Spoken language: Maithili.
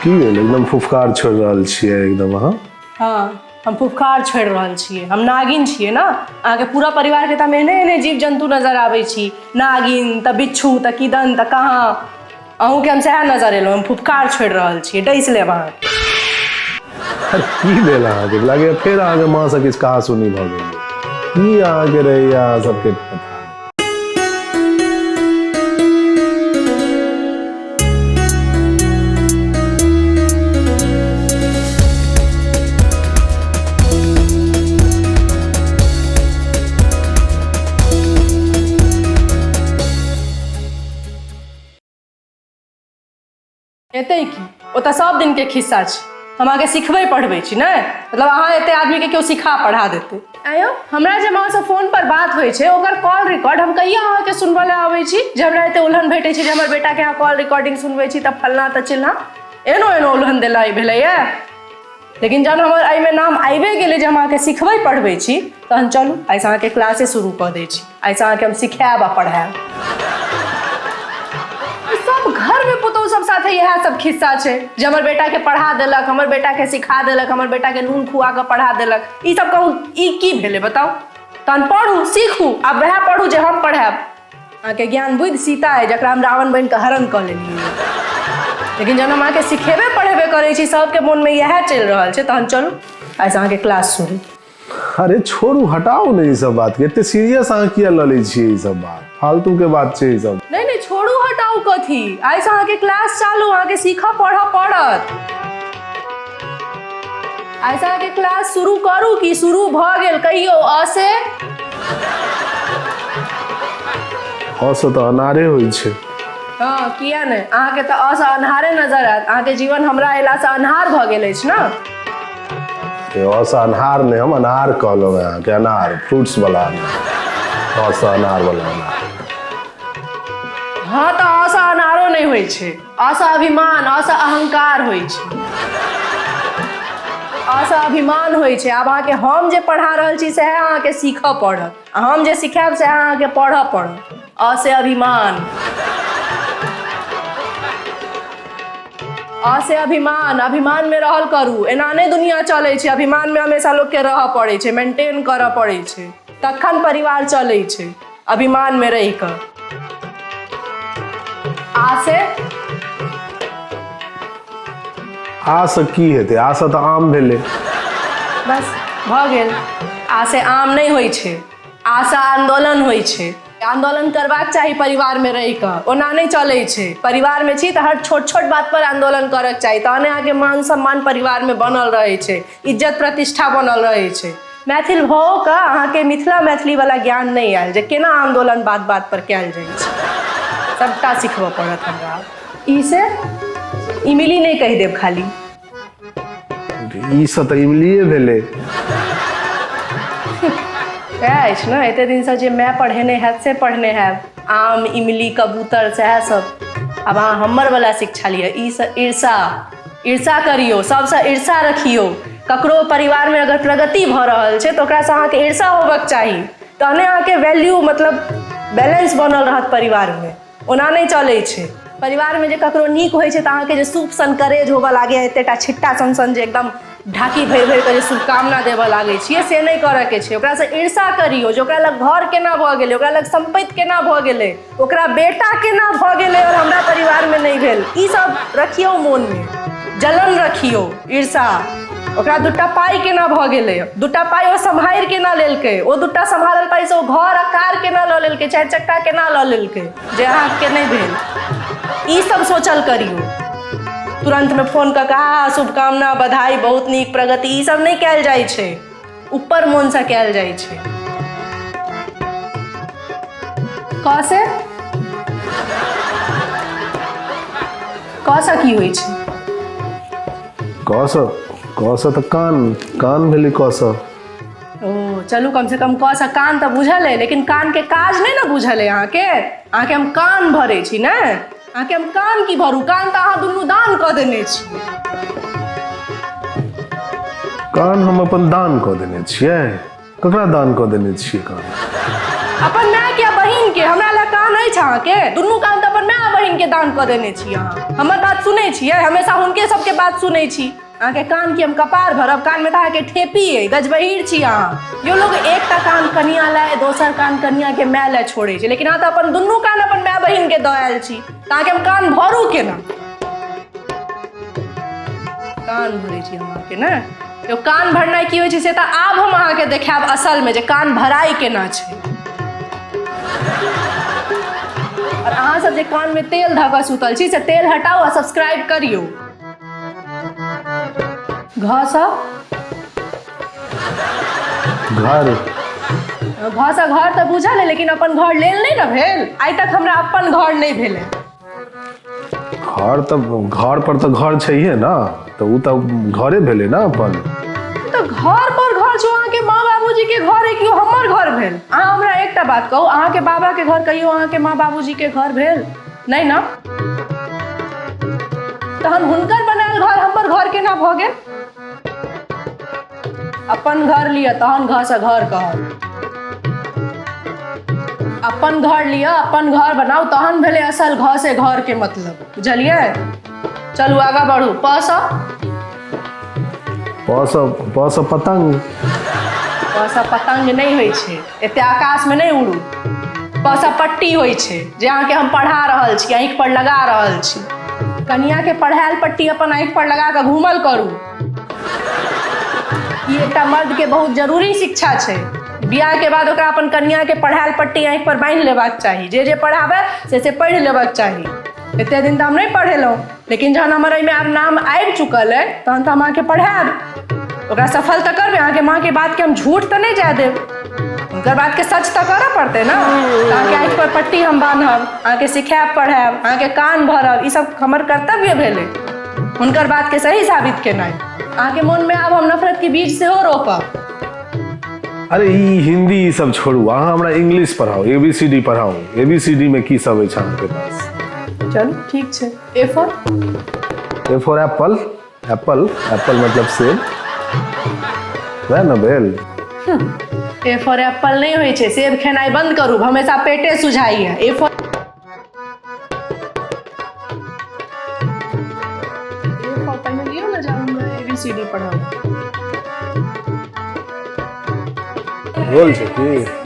की भेल, एकदम फुफकार छोड़ि रहल छियै एकदम अहाँ? हँ, हम फुफकार छोड़ि रहल छियै। हम नागिन छियै ने। अहाँके पूरा परिवारके तऽ हम एहने एहने जीव जन्तु नजर आबै छी, नागिन तऽ बिच्छू तऽ किदन तऽ कहाँ। अहूँके हम सएह नजर एलहुँ। हम फुफकार छोड़ि रहल छियै, डसि लेब अहाँ। अरे, की भेल अहाँके? लागैए फेर अहाँके माँसँ किछु कहा सुनी भऽ गेल। की अहाँके रहैए अहाँ सबके पता नहि। एतै की, ओतऽ सब दिनके खिस्सा छै। हम अहाँके सिखबै पढ़बै छी ने, मतलब अहाँ एते आदमीके केओ सिखा पढ़ा देतै? आयो, हमरा जे माँसँ फोन पर बात होइ छै, ओकर कॉल रिकॉर्ड हम कहिया अहाँके सुनबऽ लए आबै छी जे हमरा एते उलहन भेटै छै जे हमर बेटाके अहाँ कॉल रिकॉर्डिंग सुनबै छी? तऽ फलना तऽ चिल्ला एहनो एहनो उलहन देला भेलैए। लेकिन जहन हमर एहिमे नाम आबिए गेलै जे हम अहाँके सिखबै पढ़बै छी, तहन चलू, आइसँ अहाँके क्लासे शुरू कऽ दै छी। आइसँ अहाँके हम सिखायब आ पढ़ायब। सब घरमे पुतहु सब साथे इएह सब खिस्सा छै जे हमर बेटाके पढ़ा देलक, हमर बेटाके सिखा देलक, हमर बेटाके नून खुआ कऽ पढ़ा देलक। ई सब कहू, ई की भेलै बताउ? तहन पढ़ू, सीखू। आब वएह पढ़ू जे हम पढ़ायब अहाँके। ज्ञान बुद्धि सीता अइ, जकरा हम रावण बनि कऽ हरण कऽ लेलियै। लेकिन जहन हम अहाँके सिखेबे पढ़ेबे करै छी, सबके मोनमे इएह चलि रहल छै, तहन चलू, आइसँ अहाँके क्लास शुरू। अरे छोड़ू, हटाउ ने ई सब बात के। एते सीरियस अहाँ किया लऽ लै छियै ई सब बात? फालतू के बात छै ई सब। नहि नहि, छोड़ू हटाउ कथी? आइसँ अहाँके क्लास चालू। अहाँके सीखऽ पढ़ऽ पड़त। आइसँ अहाँके क्लास शुरू करू कि शुरू भऽ गेल? कहियौ, असे? असँ तऽ अनारे होइ छै। हँ, किया नहि? अहाँके तऽ असँ अन्हारे नजर आयत। अहाँके जीवन हमरा अयलासँ अन्हार भऽ गेल अछि ने। असँ अन्हार नहि, हम अनार कहलहुँ हेँ अहाँके। अनार, फ्रूट्स वाला अनार। असँ अनार वाला अनार। हँ, तऽ असँ अनारो नहि होइ छै। असँ अभिमान, असँ अहंकार होइ छै, असँ अभिमान होइ छै। आब अहाँके हम जे पढ़ा रहल छी, सएह अहाँके सीखऽ पड़त आ हम जे सिखायब, सएह अहाँके पढ़ऽ पड़त। असे अभिमान, असे अभिमान। अभिमानमे रहल करू। एना नहि दुनिया चलै छै। अभिमानमे हमेशा लोकके रहऽ पड़ै छै, मेंटेन करऽ पड़ै छै, तखन परिवार चलै छै। अभिमानमे रहि कऽ। आसे? आसँ की हेतै? आसँ तऽ आम भेलै। बस, भऽ गेल। आसे आम नहि होइ छै, आशा आन्दोलन होइ छै। आन्दोलन करबाक चाही परिवारमे रहि कऽ। ओना नहि चलै छै। परिवारमे छी तऽ हर छोट छोट बात पर आन्दोलन करक चाही, तहने अहाँके मान सम्मान परिवारमे बनल रहै छै, इज्जत प्रतिष्ठा बनल रहै छै। मैथिल भऽ कऽ अहाँके मिथिला मैथिली वाला ज्ञान नहि आयल जे केना आन्दोलन बात बात पर कयल जाइ छै। सभटा सिखबऽ पड़त हमरा। ई से इमली नहि कहि देब खाली। ई सँ तऽ इमलिए भेलै। सएह अछि ने। एते दिनसँ जे माय पढ़ेने हैत, से पढ़ने हैब, आम, इमली, कबूतर, सएह सब। आब अहाँ हमर वाला शिक्षा लिअ। ई सँ ईर्षा। ईर्षा करियौ, सबसँ ईर्षा रखियौ। ककरो परिवारमे अगर प्रगति भऽ रहल छै तऽ ओकरासँ अहाँके ईर्षा होबक चाही, तहने अहाँके वैल्यू, मतलब बैलेंस बनल रहत परिवारमे। ओना नहि चलै छै। परिवारमे जे ककरो नीक होइ छै तऽ अहाँके जे सूप सन करेज होबऽ लागैए, एतेटा छिट्टा सन सन जे एकदम ढाकी भरि भरि कऽ जे शुभकामना देबऽ लागै छियै, से नहि करऽके छै। ओकरासँ ईर्षा करियौ जे ओकरा लग घर केना भऽ गेलै, ओकरा लग सम्पत्ति केना भऽ गेलै, ओकरा बेटा केना भऽ गेलै आओर हमरा परिवारमे नहि भेल। ई सब रखियौ मोनमे, जलन रखियौ, ईर्षा। ओकरा दूटा पाइ केना भऽ गेलै, दूटा पाइ ओ सम्हारि केना लेलकै, ओ दूटा सम्हारल पाइसँ ओ घर आ कार केना लऽ लेलकै, चारि चक्का केना लऽ लेलकै, जे अहाँके नहि भेल, ई सब सोचल करियौ। तुरन्तमे फोन कऽ कऽ आ शुभकामना, बधाई, बहुत नीक, प्रगति, ई सब नहि कयल जाइ छै। ऊपर मोनसँ कयल जाइ छै। क से, क सँ की होइ छै? क सँ, क सँ तऽ कान, कान भेलै क सँ। ओ चलू, कम से कम क सँ कान तऽ बुझल अइ, लेकिन कानके काज नहि ने बुझल अइ अहाँके। अहाँके हम कान भरै छी ने? अहाँके हम कान की भरू, कान तऽ अहाँ दुनू दान कऽ देने छी। कान हम अपन दान कऽ देने छियै? ककरा दान कऽ देने छियै कान? अपन माय के, बहिन के। हमरा लग कान अछि अहाँके? दुनू कान तऽ अपन माय बहिन के दान कऽ देने छी अहाँ। हमर बात सुनै छियै? हमेशा हुनके सबके बात सुनै छी। अहाँके कान की हम कपार भरब? कानमे तऽ अहाँके ठेपी अइ, गजबहीर छी अहाँ। यो लोग एकटा कान कनिया लए, दोसर कान कनियाके माय लए छोड़ै छै, लेकिन अहाँ तऽ अपन दुनू कान अपन माय बहिनके दऽ आयल छी, तऽ अहाँके हम कान भरू केना? कान भरै छी हम अहाँके ने। यो कान भरनाइ की होइ छै से तऽ आब हम अहाँके देखायब असलमे, जे कान भराइ केना छै। और अहाँ सब जे कानमे तेल धऽ कऽ सुतल छी से तेल हटाउ आ सब्सक्राइब करियौ। घ सँ घर। घ सँ घर तऽ बुझल है, लेकिन अपन घर लेल नहि ने भेल। आइ तक हमरा अपन घर नहि भेलै। घर तऽ घर पर तऽ घर छैहे ने, तऽ ओ तऽ घरे भेलै ने अपन। तऽ घर पर घर छौ, अहाँके माँ बाबूजी के घर है कि हमर घर भेल? अहाँ हमरा एकटा बात कहू, अहाँके बाबा के घर कहियो अहाँके माँ बाबूजी के घर भेल नहि ने? तहन हुनकर बनायल घर हमर घर केना भऽ गेल? अपन घर लिअ तहन घरसँ घर कहब। अपन घर लिअ, अपन घर बनाउ, तहन भेलै असल घर से घर के मतलब, बुझलियै? चलू आगाँ बढ़ू। प सँ। प सँ, प सँ पतंग। प सँ पतंग नहि होइ छै, एते आकाशमे नहि उड़ू। प सँ पट्टी होइ छै, जे अहाँके हम पढ़ा रहल छी, आँखि पर लगा रहल छी। कनियाके पढ़ायल पट्टी अपन आँखि पर लगा कऽ घूमल करू। ई एकटा मर्दके बहुत जरूरी शिक्षा छै। बियाह के बाद ओकरा अपन कनियाके पढ़ायल पट्टी आँखि पर बान्हि लेबाक चाही। जे जे पढ़ाबै से से पढ़ि लेबाक चाही। एते दिन तऽ हम नहि पढ़ेलहुँ, लेकिन जहन हमर एहिमे आब नाम आबि चुकल अइ तहन तऽ हम अहाँके पढ़ायब, ओकरा सफल तऽ करबै। अहाँके माँके बातके हम झूठ तऽ नहि जाय देब, हुनकर बातके सच तऽ करऽ पड़तै ने। तऽ अहाँके आँखि पर पट्टी हम बान्हब, अहाँके सिखायब पढ़ायब, अहाँके कान भरब, ई सब हमर कर्तव्य भेलै, हुनकर बातके सही साबित केनाइ। अहाँके मोनमे आब हम नफरतके बीज सेहो रोपब। अरे ई हिंदी ई सब छोड़ू, अहाँ हमरा इंग्लिश पढ़ाउ, एबीसीडी पढ़ाउ। एबीसीडी में की सब अछि अहाँके पास? चलू ठीक छै। A for? A for apple, apple, apple मतलब सेब, वएह ने भेल। ए फॉर एप्पल नहि होइ छै। सेब खेनाइ बंद करू, हमेशा पेटे सुझाइए। ए फॉर, ए फॉर पहिने लियौ ने, जब हमरा एबीसीडी पढ़ाउ। रोल छै की?